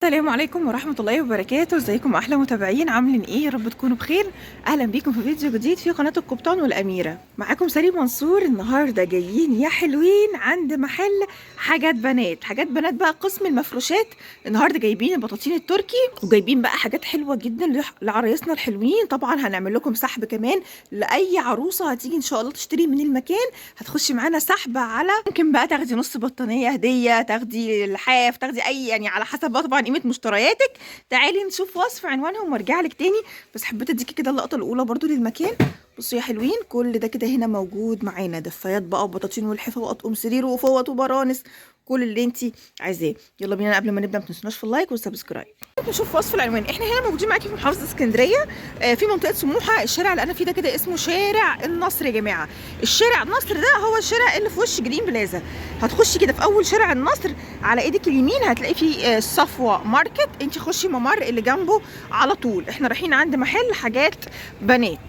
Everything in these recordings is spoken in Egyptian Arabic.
السلام عليكم ورحمة الله وبركاته. ازيكم احلى متابعين، عاملين ايه؟ يا رب تكونوا بخير. اهلا بيكم في فيديو جديد في قناة القبطان والأميرة. معاكم سليم منصور. النهاردة جايين يا حلوين عند محل حاجات بنات، حاجات بنات بقى قسم المفروشات. النهاردة جايبين البطاطين التركي وجايبين بقى حاجات حلوة جدا لعرايسنا الحلوين. طبعا هنعمل لكم سحب كمان لأي عروسة هتيجي ان شاء الله تشتري من المكان، هتخشي معانا سحب على ممكن بقى تاخدي نص بطانية هدية، تاخدي لحاف، تاخدي اي يعني على حسب بقى طبعا قيمة مشترياتك. تعالي نشوف وصف عنوانهم وارجع لك تاني، بس حبيت اديكي كده اللقطة الأولى برضو للمكان. بصوا يا حلوين، كل ده كده هنا موجود معانا، دفايات بقى وبطاطين والحفا واطقم سرير وفوط وبرانس، كل اللي انت عايزاه. يلا بينا، قبل ما نبدا ما تنسوناش في ال like وال subscribe. نشوف وصف العنوان. احنا هنا موجودين معاكي في محافظة اسكندرية، في منطقة سموحه. الشارع اللي انا فيه ده كده اسمه شارع النصر يا جماعة. الشارع النصر ده هو الشارع اللي في وش جرين بلازا. هتخشي كده في اول شارع النصر على ايدك اليمين هتلاقي فيه صفوه ماركت، انت خشي ممر اللي جنبه على طول. احنا رايحين عند محل حاجات بنات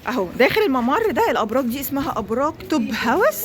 اهو داخل الممر ده. الابراج دي اسمها ابراج توب هاوس.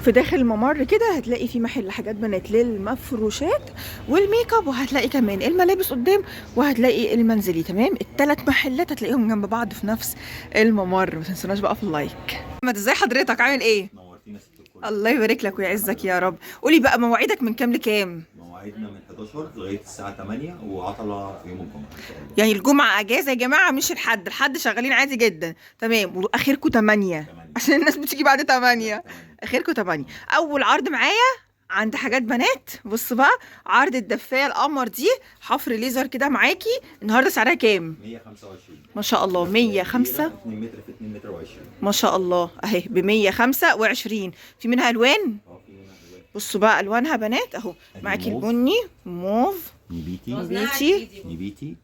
في داخل الممر كده هتلاقي في محل حاجات بنات للمفروشات والميك اب، وهتلاقي كمان الملابس قدام، وهتلاقي المنزلي. تمام، الثلاث محلات هتلاقيهم جنب بعض في نفس الممر. ما تنسوناش بقى في ال like. محمد ازاي حضرتك، عامل ايه؟ نورتينا ست الكل. الله يبارك لك ويعزك يا رب. قولي بقى مواعيدك من كام لكام؟ مواعيدنا من 11 لغاية الساعة 8 وعطله يوم الجمعة ان شاء الله. يعني الجمعة اجازه يا جماعة، مش الحد، الحد شغالين عادي جدا. تمام، واخركم 8 عشان الناس بتيجي بعد 8. اخركم 8. اول عرض معايا عند حاجات بنات، بص بقى عرض الدفايه القمر دي، حفر ليزر كده معاكي. النهارده سعرها كام؟ 125. ما شاء الله، 105. 2 متر في 2 متر و20. ما شاء الله، اهي ب 125. في منها الوان؟ اه في منها الوان. بصوا بقى الوانها بنات اهو. معاكي البني، موف، نبيتي، نبيتي، نبيتي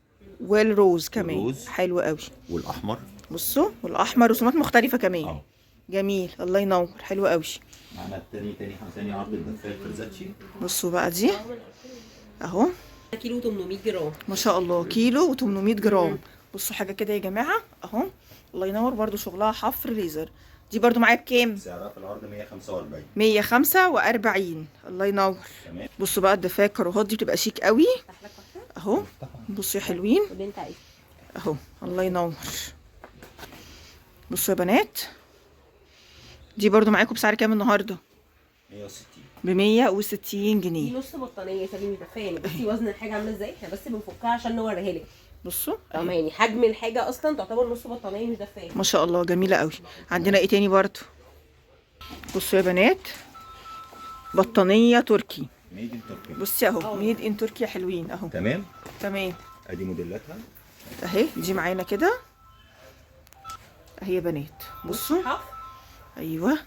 والروز كمان والروز. حلو قوي. والاحمر. بصوا والاحمر رسومات مختلفة كمان. جميل، الله ينور، حلو قوي. معانا التاني، تاني عرض الدفايه الفرزاتشي. بصوا بقى دي اهو كيلو 800 جرام. ما شاء الله، كيلو و800 جرام. بصوا حاجة كده يا جماعة اهو، الله ينور، برده شغلها حفر ليزر. دي برده معايا بكام؟ سعرها في العرض 145. 145، الله ينور. تمام. بصوا بقى الدفايه الكروهات دي بتبقى شيك قوي اهو. بصوا يا حلوين اهو، الله ينور. بصوا يا بنات، دي برده معاكم بسعر كام النهارده؟ 160. ب 160 جنيه. دي نص بطانيه يا سليم دفايه يعني. بصي وزن الحاجة عامله ازاي، احنا بس بنفكها عشان نوريها لك. بصوا تمام، يعني حجم الحاجة اصلا تعتبر نص بطانيه مش دفايه. ما شاء الله، جميلة قوي. عندنا ايه تاني برده؟ بصوا يا بنات، بطانيه تركي، made in Turkey. بصي اهو، made in Turkey يا حلوين اهو. تمام تمام، ادي موديلاتها اهي. دي معانا كده اهي يا بنات. بصوا ايوه،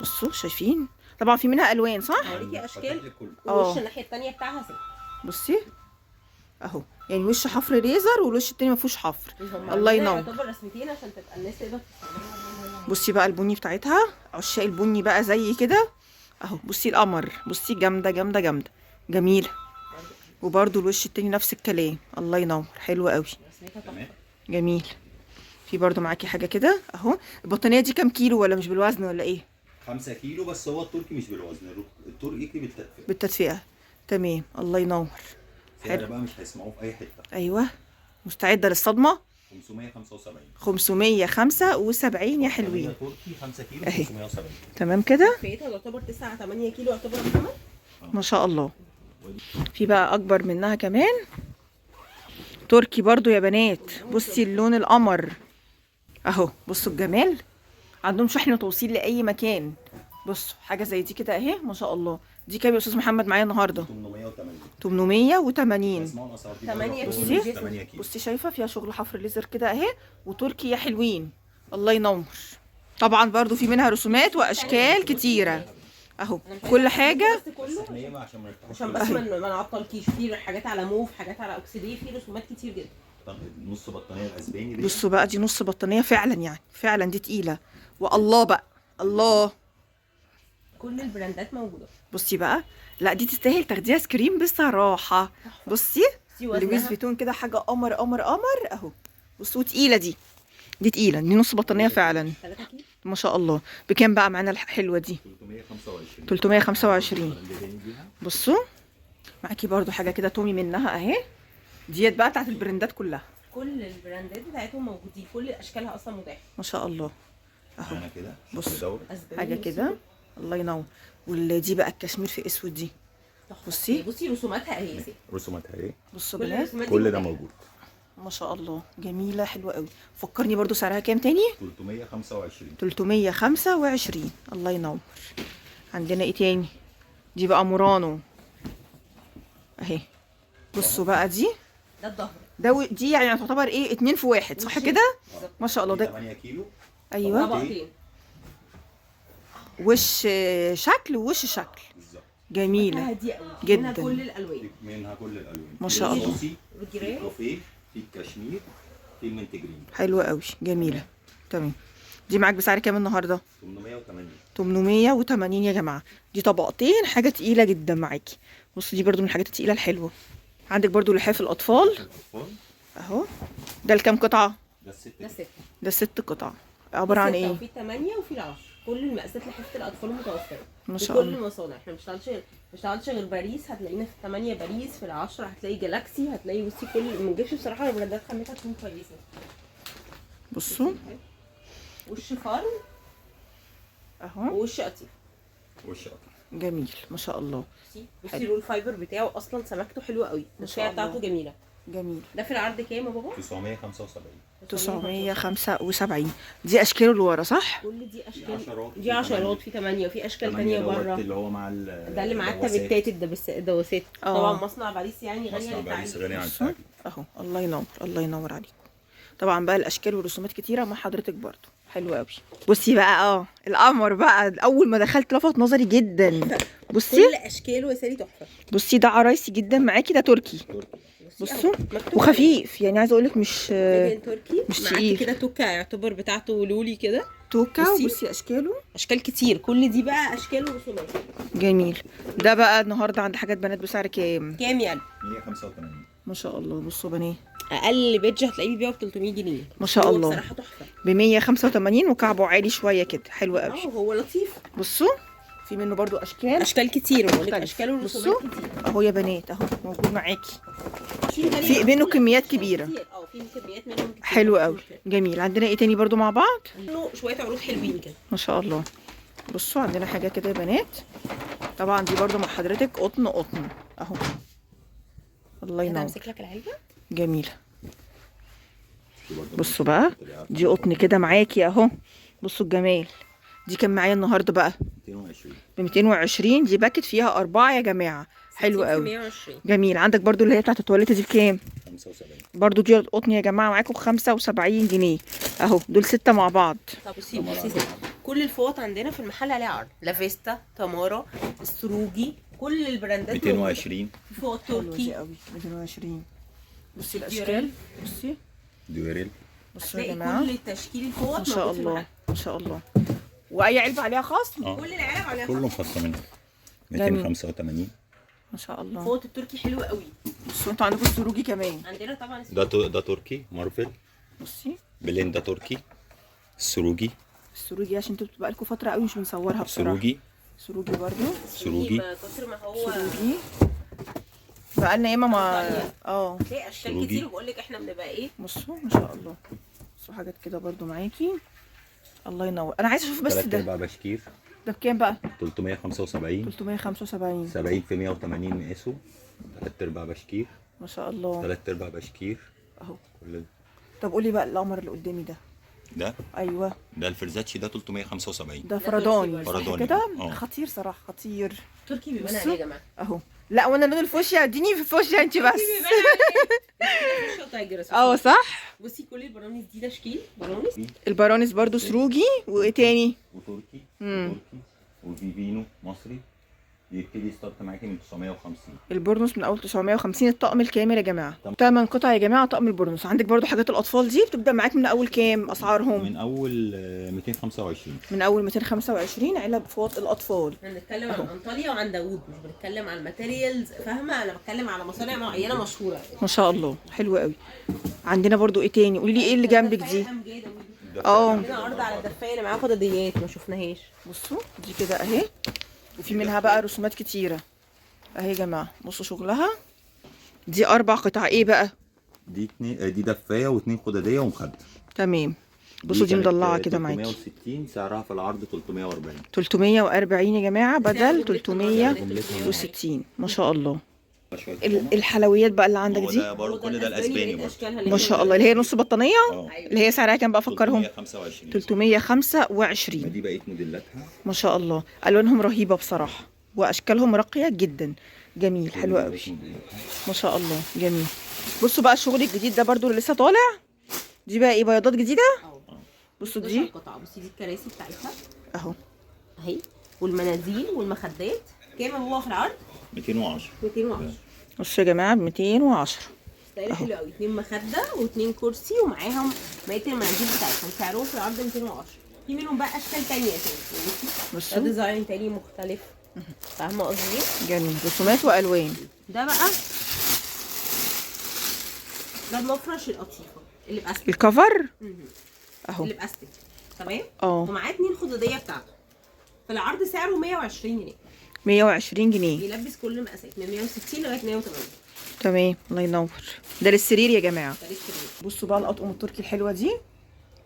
بصوا شايفين، طبعا في منها الوان صح؟ هوريكي اشكال. ووش الناحية الثانية بتاعها سك. بصي اهو، يعني وش حفر ليزر والوش التاني ما فيهوش حفر. الله ينور. يعتبر رسمتين عشان تبقى الناس تقدر تستعملها. بصي بقى البني بتاعتها، عشاق البني بقى زي كده اهو. بصي القمر، بصي جامدة جامدة جامدة، جميلة. وبرده الوش التاني نفس الكلام، الله ينور، حلو قوي، جميل. في برده معاكي حاجة كده اهو. البطانيه دي كام كيلو، ولا مش بالوزن ولا ايه؟ 5 كيلو، بس هو التركي مش بالوزن، التركي بالتدفئه. بالتدفئه، تمام، الله ينور. حلو بقى، مش هيسمعوه في اي حتة. ايوه، مستعدة للصدمه. 575. 575 يا حلوين. تركي 5 كيلو 570. تمام كده، تدفئتها تعتبر 9 8 كيلو يعتبر محمد. ما شاء الله. في بقى اكبر منها كمان، تركي برضو يا بنات. بصي اللون القمر اهو، بصوا الجمال. عندهم شحن وتوصيل لاي مكان. بصوا حاجة زي دي كده اهي، ما شاء الله. دي كام يا استاذ محمد معايا النهارده؟ 880. 8. بصي بصي، شايفه فيها شغل حفر ليزر كده اهي، وتركي يا حلوين، الله ينور. طبعا برضو في منها رسومات واشكال كتيرة اهو، كل حاجة. عشان بس ما نعطلكيش، في حاجات على موف، حاجات على اوكسيدي، في رسومات كتير جدا. نص بطانيه الاسباني دي. بصوا بقى، دي نص بطانيه فعلا، يعني فعلا دي تقيلة. والله بقى، الله، كل البراندات موجودة. بصي بصي بقى، لا دي تستاهل تاخديها screen بصراحة. بصي لويس فيتون كده، حاجة قمر قمر قمر اهو. بصوا تقيلة دي، دي تقيلة، دي نص بطانيه فعلا. 3 كيلو ما شاء الله. بكام بقى معانا الحلوة دي؟ 325. 325. بصوا معاكي برضو حاجة كده تومي منها اهي، ديت بقى بتاعت البراندات كلها. كل البراندات بتاعتهم موجودين، كل اشكالها اصلا متاحة. ما شاء الله اهو. انا كده بص. دوت. حاجة كده الله ينور. واللي دي بقى الكشمير في اسود دي. بصي. بصي رسوماتها اهي يا ستي. رسوماتها ايه؟ بصوا كل بنات الرسومات دي كل ده متاحة. موجود. ما شاء الله جميلة حلوة قوي. فكرني برضو سعرها كام تاني؟ 325. 325. الله ينور. عندنا ايه تاني؟ دي بقى مورانو اهي. بصوا بقى دي ده الظهر ده دي يعني تعتبر ايه، 2 في 1 صح وشيك. كده؟ بالظبط. ما شاء الله ده 8 كيلو. ايوه طبقتين. وش شكل ووش شكل. بالظبط. جميلة هادية قوي جداً. منها كل الالوان. منها كل الالوان. ما شاء الله. في وال gray. الكافيه، في الكشمير، في ال mint green. حلوة قوي جميلة. تمام. دي معاك بسعر كام النهارده؟ 880. 880 يا جماعة. دي طبقتين، حاجة تقيلة جدا معاكي. بصوا دي برضو من الحاجات التقيله الحلوة. عندك برضو لحاف الاطفال الاطفال اهو. ده الكام قطعه؟ ده الست. ده ستة. ده 6 قطع. عبارة عن ستة ايه؟ وفي 8 وفي 10. كل المقاسات لحافه الاطفال متوفرة. ما شاء وكل الله. المصانع. احنا مش بنشتغلش غير باريس، هتلاقينا في 8 باريس، في 10 هتلاقي جالاكسي، هتلاقي بصي كل ما نجيبش بصراحة البراندات خامتها تكون كويسة. بصوا وش فرن اهو ووش قطيف. وش قطع. جميل ما شاء الله. بصي بصي ال roll fiber بتاعه اصلا سمكته حلوة قوي، ما شاء النشايه الله. بتاعته جميلة. جميل. ده في العرض كام يا بابا؟ 975. 975. دي اشكاله اللي ورا صح؟ كل دي اشكال، عشرات، دي في عشرات، في 8 وفي اشكال تمانية تانية دوت بره. اللي هو مع ده اللي معاه الدواسات. التابتات الدواسات. اه. طبعا مصنع باريس يعني غالي مصنع عن باريس التعريف. غني عن بصوا التعريف. اهو. الله ينور، الله ينور عليكم. طبعا بقى الاشكال والرسومات كتيرة مع حضرتك برضو. حلو قوي. بصي بقى القمر بقى اول ما دخلت لفت نظري جدا. بصي كل اشكاله يا سالي تحفة. بصي ده عرايسي جدا معاكي، ده تركي. بصوا مكتوب وخفيف يعني، عايزه اقول لك مش made in تركي. مش معاكي تقيل. كده توكه يعتبر بتاعته لولي كده. توكه. بصي. بصي اشكاله، اشكال كتير، كل دي بقى اشكال ورسومات. جميل. ده بقى النهارده عند حاجات بنات بسعر كام؟ كام يعني؟ 185. ما شاء الله. بصوا بنات اقل بيدج هتلاقيه بيبيعه ب 300 جنيه. ما شاء هو الله. بصراحة تحفة. ب 185 وكعبه عالي شوية كده، حلو قوي. هو لطيف. بصوا في منه برضو اشكال، اشكال كتير، بقول لك مختلف. اشكال ورسومات بصوا كتير. اهو يا بنات اهو موجود معاكي. في في منه كميات كبيرة. كتير. في كميات منهم كتير. حلو قوي جميل. عندنا ايه تاني برضو مع بعض؟ منه شوية عروض حلوين كده ما شاء الله. بصوا عندنا حاجة كده يا بنات، طبعا دي برضو مع حضرتك قطن قطن اهو. الله انا ينور. امسك لك العلبة. جميلة. في برضه بصوا بقى دي قطن كده معاكي اهو. بصوا الجمال. دي كان معايا النهارده بقى 220. ب 220. دي باكت فيها 4 يا جماعة. حلو 60 في قوي 120. جميل. عندك برضو اللي هي بتاعت التواليت دي بكام؟ 75. برضو دي قطن يا جماعة معاكم ب 75 جنيه اهو. دول 6 مع بعض. طب بصي بصي ست. كل الفوط عندنا في المحل عليها عرض. لافيستا، تمارا، السروجي، كل البراندات موجودة. 220. في فوط حلوة دي تركي قوي 220. بصي الاشكال. بصي ديوريل. بصوا يا هتلاقي جماعة كل تشكيل الفوط ما شاء موجود في الله المحل. ما شاء الله. واي علبة عليها خصم؟ كل العلب عليها كله خصم. مخصمين. جميل. 285. ما شاء الله. فوط التركي حلو قوي. بصوا انتوا عندكم السروجي كمان. عندنا طبعا ده تركي مارفل. بصي بليندا تركي. السروجي. السروجي عشان انتوا بتبقى لكم فترة قوي مش بنصورها بصراحة. سروجي. سروجي برضو. سروجي. ما كتر ما هو سروجي بقالنا ياما ما تلاقي اشكال سروجي. كتير. وبقول لك احنا بنبقى ايه. بصوا ما شاء الله. بصوا حاجات كده برضو معاكي. الله ينور. انا عايزه اشوف بس تلات ده. ارباع بشكير. ده بكام بقى؟ 375. 375. 70 في 180 مقاسه. تلات ارباع بشكير. ما شاء الله تلات ارباع بشكير. اهو. كل ده. طب قولي بقى القمر اللي قدامي ده. ده ايوه ده الفرزاتشي ده 375. ده فرداني صح فرداني، كده؟ خطير صراحة خطير. تركي بيبان بصوا. عليه يا جماعة. اهو. لا وانا لون الفوشيا، اديني في الفوشيا انت بس. صح. بصي كل البرانيس دي تشكيل برانيس. البرانس برضو سروجي. وايه تاني؟ وتركي. وتركي وفيفينو مصري. يبتدي start معاكي من 950. البورنوس من اول 950 الطقم الكامل يا جماعة. 8 قطع يا جماعة طقم البورنوس. عندك برضو حاجات الاطفال دي بتبدا معاك من اول كام اسعارهم؟ من اول 225. من اول 225 علب فوط الاطفال. احنا بنتكلم عن انطاليا وعن داوود، مش بنتكلم عن materials، فاهمه؟ انا بتكلم على مصانع معينة مشهورة. ما شاء الله حلو قوي. عندنا برضو ايه تاني؟ قولي لي ايه اللي جنبك دي؟ عندنا عرض على الدفايه اللي معاها خداديات ما شفناهاش. بصوا دي كده اهي، وفي منها بقى رسومات كتيرة. اهي يا جماعة بصوا شغلها. دي 4 قطع ايه بقى؟ دي 2، دي دفايه و2 خداديه ومخده. تمام. بصوا دي مضلعه كده معاكي. 360 سعرها في العرض 340. 340 يا جماعة بدل 360. ما شاء الله. الحلويات بقى اللي عندك دي ده برضه كل ده الاسباني برضه ما شاء الله، اللي هي نص بطانيه اللي هي سعرها كام بقى؟ فكرهم. 325. دي بقية موديلاتها ما شاء الله، الوانهم رهيبة بصراحة واشكالهم راقية جدا. جميل، حلو قوي ما شاء الله، جميل. بصوا بقى الشغل الجديد ده برضو اللي لسه طالع. دي بقى ايه؟ بياضات جديدة. بصوا دي قطعه. بصي دي الكراسي بتاعتها اهو اهي، والمناديل والمخدات. كام هو في العرض؟ 210. 210. بصوا يا جماعة 210. style حلو قوي. 2 مخده و2 كرسي ومعاهم بقية المناديل بتاعتهم. سعرهم في العرض 210. في منهم بقى اشكال ثانية تاني، بصوا ده design تاني مختلف، فاهمه قصدي؟ جميل، رسومات والوان. ده بقى ده المفرش القطيفه اللي باستك، ال cover اهو اللي باستك. تمام. ومعاه 2 خداديه بتاعته. في العرض سعره 120 جنيه. 120 جنيه. بيلبس كل المقاسات من 160 لغاية 180. تمام، الله ينور. ده للسرير يا جماعة. ده للسرير. بصوا بقى الاطقم التركي الحلوة دي.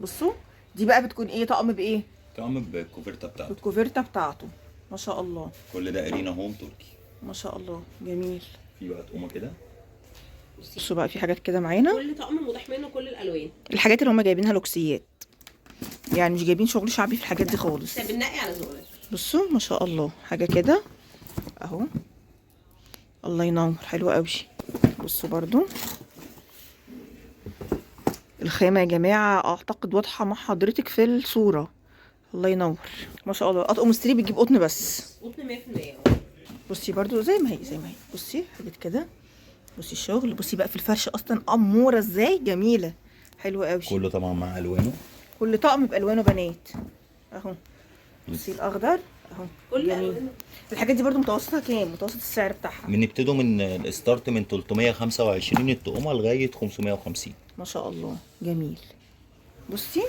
بصوا دي بقى بتكون ايه؟ طقم بايه؟ طقم بالكوفرته بتاعته. بالكوفرته بتاعته ما شاء الله. كل ده ارينا هوم تركي ما شاء الله، جميل. في بقى طقمه كده. بصوا بقى في حاجات كده معانا. كل طقم متاح منه كل الالوان. الحاجات اللي هم جايبينها لوكسيات، يعني مش جايبين شغل شعبي في الحاجات دي خالص. احنا بننقي على ذوقنا. بصوا ما شاء الله، حاجة كده اهو، الله ينور، حلوة قوي. بصوا برضو الخامة يا جماعة، اعتقد واضحة مع حضرتك في الصورة. الله ينور ما شاء الله. اطقم السرير بتجيب قطن بس، قطن 100%. بصي برضو زي ما هي، زي ما هي. بصي حاجات كده. بصي الشغل. بصي بقى في الفرش اصلا اموره ازاي، جميلة حلوة قوي. كله طبعا مع الوانه، كل طقم بالوانه بنات اهو. بصي الاخضر اهو، كل الوانه. الحاجات دي برضو متوسطها كام؟ متوسط السعر بتاعها بنبتدوا من ال start من 325 التقومه لغاية 550. ما شاء الله، جميل. بصي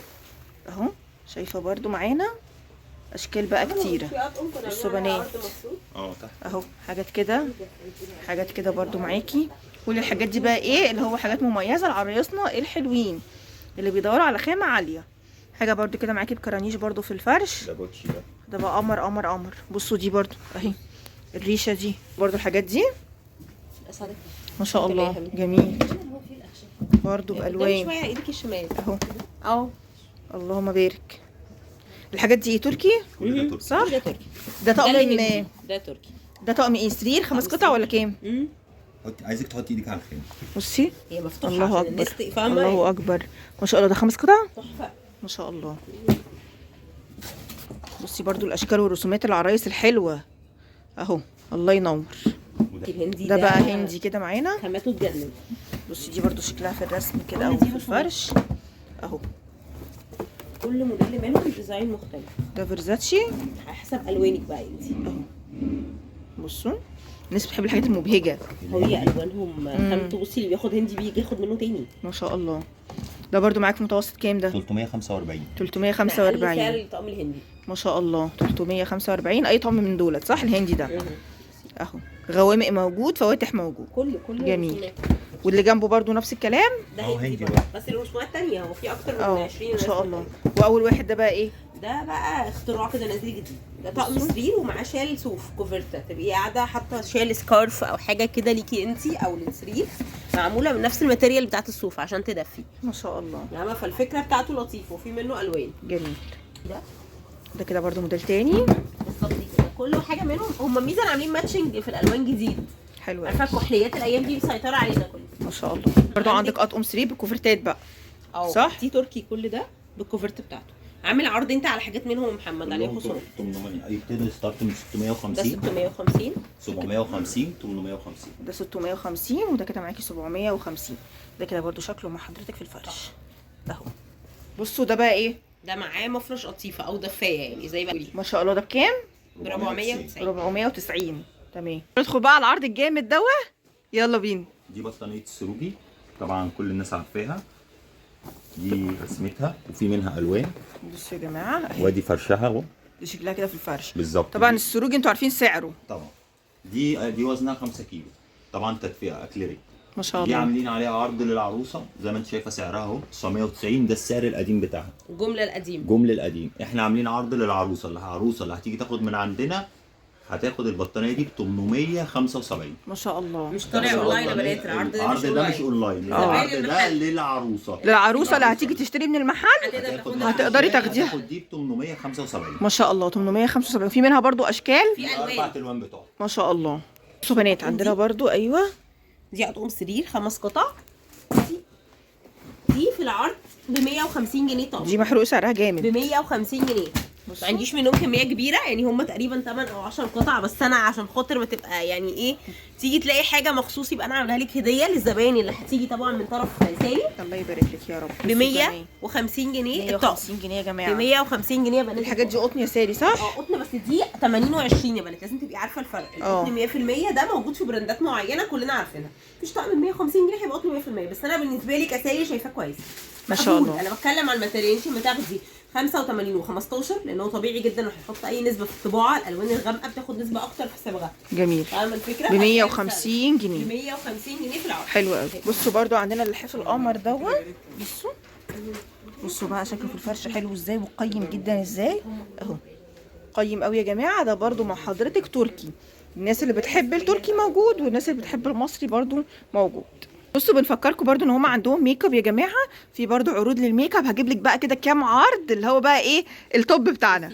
اهو، شايفه برضو معانا اشكال بقى كتيرة. بصوا بنات تحت اهو، حاجات كده، حاجات كده برضو معاكي. كل الحاجات دي بقى ايه اللي هو حاجات مميزة لعرايسنا الحلوين اللي بيدوروا على خامة عالية. حاجة برضو كده معاكي بكرانيش برضو في الفرش. ده جوتشي ده، ده بقى قمر قمر قمر. بصوا دي برضو اهي، الريشة دي برضو، الحاجات دي ما شاء الله، جميل برضو بالوان. شوية على ايدك الشمال اهو اهو، اللهم بارك. الحاجات دي ايه؟ تركي صح؟ ده تركي. ده طقم، ده تركي. ده طقم ايه؟ سرير 5 قطع ولا كام؟ عايزك تحطي ايدك على الخامة. بصي هي مفتوحة، الله اكبر، الله اكبر، ما شاء الله. ده 5 قطع تحفة ما شاء الله. بصي برضو الاشكال والرسومات العرايس الحلوة اهو، الله ينور. الهندي ده بقى هندي كده معانا، خامته تجنن. بصي دي برضو شكلها في الرسم كده او في الفرش اهو. كل موديل منهم design مختلف. ده فيرزاتشي على حسب الوانك بقى انت اهو. بصوا الناس بتحب الحاجات المبهجه، هي الوانهم خامته. بصي اللي بياخد هندي بيجي ياخد منه تاني ما شاء الله. ده برضو معاك في متوسط كام ده؟ 345. 345 سعر الطقم الهندي ما شاء الله. 345 اي طقم من دولت صح؟ الهندي ده اهو، غوامق موجود، فواتح موجود، كله جميل. واللي جنبه برضو نفس الكلام، ده هندي برضو بس الرسومات تانية. هو في اكتر من 20 ما شاء الله. واول واحد ده بقى ايه؟ ده بقى اختراع كده نازل جديد. ده طقم سرير ومعاه شال صوف كوفرتا، تبقي قاعدة حاطه شال scarf او حاجة كده ليكي انتي او للسرير، معمولة من نفس ال material بتاعت الصوف عشان تدفي ما شاء الله. نعم، فالفكرة بتاعته لطيفة وفي منه الوان. جميل. ده كده برضو موديل تاني بالظبط كده. كل حاجة منهم هم ميزة عاملين matching في الالوان جديد حلو. عارفه الكحليات الايام دي مسيطرة علينا كله ما شاء الله. برضو عندك اطقم سرير بالكوفرتات بقى صح؟ دي تركي كل ده بالكوفرت بتاعته. عامل عرض انت على حاجات منهم يا محمد، عليه خصوم. 800 يبتدي start من 650. ده 650، 750، 850. ده 650 وده كده معاكي 750. ده كده برضو شكله مع حضرتك في الفرش اهو. بصوا ده بقى ايه؟ ده معاه مفرش قطيفة او دفايه يعني زي ما ما شاء الله. ده بكام؟ ب 490. 490. تمام. ندخل بقى على العرض الجامد دوت، يلا بينا. دي بطانيه السروجي، طبعا كل الناس عارفاها، دي رسمتها وفي منها الوان. بصوا يا جماعة وادي فرشها اهو، دي شكلها كده في الفرش بالظبط. طبعا السروج انتوا عارفين سعره طبعا. دي وزنها 5 كيلو، طبعا تدفئه اكليريك. ما شاء دي الله. عاملين عليها عرض للعروسه زي ما انت شايفه، سعرها اهو 990، ده السعر القديم بتاعها، الجملة القديمة. جملة القديم. احنا عاملين عرض للعروسه، العروسة اللي هتيجي تاخد من عندنا هتاخد البطانيه دي ب 875. ما شاء الله. مش طالع اونلاين يا بنات، العرض ده مش العرض ده مش اونلاين. اونلاين، آه. العرض ده للعروسه. للعروسه اللي هتيجي تشتري من المحل هتقدري تاخديها. هتاخد دي ب 875. ما شاء الله 875. في منها برضو اشكال، في اربع الوان. الوان بتوعها. ما شاء الله. بصوا بنات عندنا برضو، ايوه دي اطقم سرير 5 قطع، دي في العرض ب 150 جنيه طقم. دي محروق سعرها جامد، ب 150 جنيه. ما عنديش منهم كمية كبيرة، يعني هم تقريبا 8 او 10 قطع بس. انا عشان خاطر ما تبقى يعني ايه، تيجي تلاقي حاجة مخصوص، يبقى انا عاملاها لك هديه للزباين اللي هتيجي طبعا من طرف سالي. الله يبارك لك يا رب. ب 150 جنيه الطقم، 150 جنيه يا جماعة. ب 150 جنيه يا بنات. الحاجات دي قطن يا سالي صح؟ اه قطن، بس دي 80 و20 يا بنات، لازم تبقي عارفه الفرق. القطن 100% ده موجود في براندات معينة كلنا عارفينها. مفيش طقم ب 150 جنيه هيبقى قطن 100%، بس انا بالنسبة لي كسالي شايفاه كويس. ما شاء الله. انا بتكلم على ال material، انت ما تاخدي 85 و15 لان هو طبيعي جدا وهيحط اي نسبه في الطباعة، الالوان الغامقه بتاخد نسبه اكتر في الصبغه. جميل. فاهمه الفكرة؟ ب 150 جنيه. ب 150 جنيه في العرض. حلو قوي. بصوا برضو عندنا اللحاف القمر دوت. بصوا بصوا بقى شكله في الفرش حلو ازاي وقيم جدا ازاي اهو، قيم قوي يا جماعة. ده برضو مع حضرتك تركي، الناس اللي بتحب التركي موجود، والناس اللي بتحب المصري برضو موجود. بصوا بنفكركم برضو ان هم عندهم make up يا جماعة، في برضو عروض لل make up. هجيب لك بقى كده كام عرض اللي هو بقى ايه ال top بتاعنا.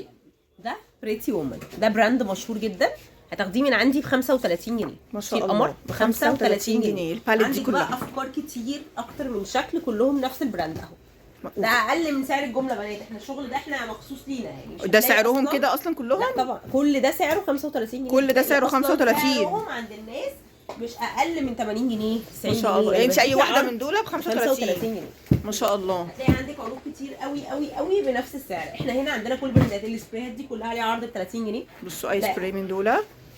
ده Pretty Woman، ده brand مشهور جدا، هتاخديه من عندي ب 35 جنيه. ما شاء القمر الله، ب 35 جنيه ال palette دي عندك كلها. بقى افكار كتير اكتر من شكل، كلهم نفس ال brand اهو. ده اقل من سعر الجملة بنات، احنا الشغل ده احنا مخصوص لينا يعني، مش ده هتلاقي سعرهم أصلاً. كده اصلا كلهم؟ لا طبعا كل ده سعره 35 جنيه. كل ده سعره أصلاً 35. سعرهم عند الناس مش اقل من 80 جنيه 90 ما شاء الله. جنيه. يعني انت اي بديكي واحدة عرض من دول ب 35 35 جنيه. ما شاء الله. هتلاقي عندك عروض كتير قوي قوي قوي بنفس السعر. احنا هنا عندنا كل براندات السبرايات دي كلها عليها عرض ب 30 جنيه. بصوا اي لا. سبراي من دول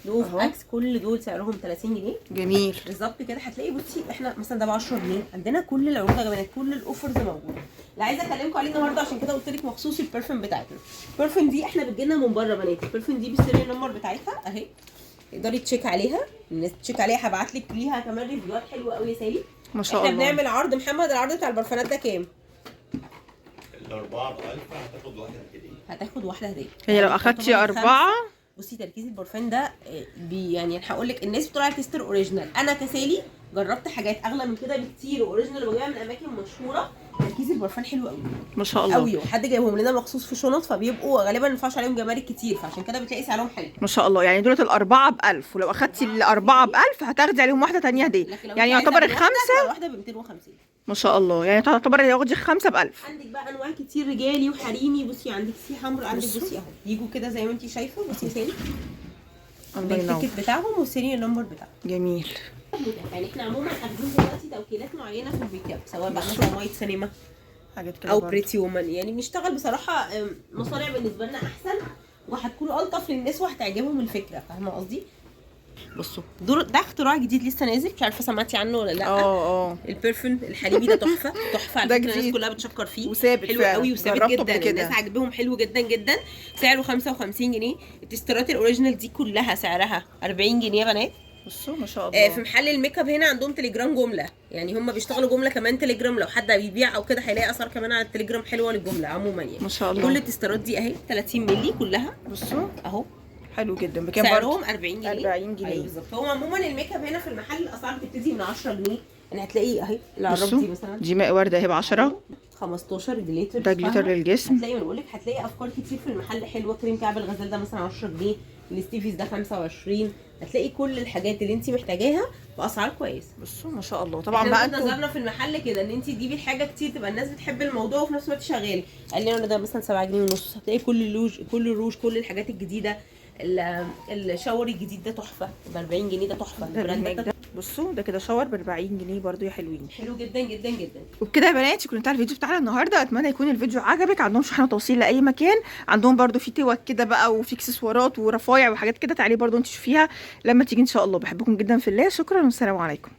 دوف أهو. اكس كل دول سعرهم 30 جنيه جميل. بالظبط كده. هتلاقي بصي احنا مثلا ده ب 10 جنيه، عندنا كل العروض يا بنات، كل ال offers موجودة. اللي عايزه اكلمكم عليه النهارده عشان كده قلت لك مخصوص ال perfume بتاعتنا. ال perfume دي احنا بتجيلنا من بره بنات، ال perfume دي بال serial number بتاعتها اهي، تقدري check عليها، الناس check عليها. هبعت لك ليها كمان review هات حلوة قوي يا سالي. ما شاء احنا الله. بنعمل عرض محمد، العرض بتاع البرفانات ده كام؟ الاربعة ب 1000 هتاخد واحدة هديه. هتاخد واحدة هديه. هي لو اخدتي 4. بصي تركيز البرفان ده بي يعني هقول لك الناس بتقول على tester original، انا كسالي جربت حاجات اغلى من كده بكتير و original وبجيبها من اماكن مشهورة. تركيز البرفان حلو قوي ما شاء الله قوي، وحد جايبهم لنا مخصوص في شنط، فبيبقوا غالبا ما ينفعش عليهم جمارك كتير، فعشان كده بتلاقي سعرهم حلو. ما شاء الله. يعني دولت الأربعة ب1000، ولو أخدتي الأربعة ب1000 هتاخدي عليهم واحدة تانية هدية. لكن لو يعني انت عايزة يعتبر بالواحدة، الخمسة. تبقى الواحدة ب 250. ما شاء الله، يعني تعتبر ياخدي 5 ب1000. عندك بقى انواع كتير رجالي وحريمي. بصي عندك سي حمر، عندك بصي اهو يجوا كده زي ما انت شايفه. بصي سالي الله ينور. بال ticket بتاعهم وال serial number بتاعهم. جميل. يعني احنا عموما اخدين دلوقتي توكيلات معينة في الميك اب، سواء بقى مثلا White Cinema حاجات كده او برضه. Pretty Woman. يعني بنشتغل بصراحة مصانع بالنسبة لنا احسن، وهتكون الطف للناس وهتعجبهم الفكرة، فاهمه قصدي؟ بصوا دول ده اختراع جديد لسه نازل، مش عارفه سمعتي عنه ولا لا. اه ال perfume الحليبي ده تحفة تحفة على ده فكرة، الناس جديد. كلها بتشكر فيه وثابت حلو فعلا. قوي وثابت جربته قبل جدا، كده. الناس عاجبهم حلو جدا جدا. سعره 55 جنيه. ال tester ات ال original دي كلها سعرها 40 جنيه يا بنات. بصوا ما شاء الله. في محل الميك اب هنا عندهم تليجرام جملة، يعني هم بيشتغلوا جملة كمان تليجرام، لو حد بيبيع او كده هيلاقي اسعار كمان على التليجرام حلوة للجملة عموما يعني. ما شاء الله. كل ال tester ات دي اهي 30 مللي كلها بصوا اهو. حلو جدا. بكام برضه؟ سعرهم 40 جنيه. 40 جنيه. أيوة بالظبط. هو عموما الميك اب هنا في المحل الاسعار بتبتدي من 10 جنيه، يعني هتلاقي اهي العرب بصوا دي مثلا دي ماء ورده اهي ب10. 15 glitter، ده glitter فاهمة؟ للجسم. هتلاقي، بقول لك هتلاقي افكار كتير في المحل حلوة. كريم كعب الغزال ده مثلا 10 جنيه، الستيفيز ده 25. هتلاقي كل الحاجات اللي انت محتاجاها باسعار كويسة. بصوا ما شاء الله. طبعا بقى انتوا انتوا نظرنا في المحل كده ان انت تجيبي الحاجة كتير تبقى الناس بتحب الموضوع وفي نفس الوقت شغال. قال لي انا ده مثلا 7 جنيه ونص. هتلاقي كل اللوج، كل الروج، كل الحاجات الجديدة. ال shower الجديد ده تحفة ب 40 جنيه، ده تحفة. ده ال brand هناك ده ده. بصوا ده كده shower ب 40 جنيه برضو يا حلوين، حلو جدا جدا جدا. وبكده يا بنات يكون انتهى الفيديو بتاعنا النهارده. اتمنى يكون الفيديو عجبك. عندهم شحن وتوصيل لاي مكان، عندهم برضو في توك كده بقى وفي اكسسوارات ورفايع وحاجات كده، تعالي برضو انت تشوفيها لما تيجي ان شاء الله. بحبكم جدا في الله. شكرا والسلام عليكم.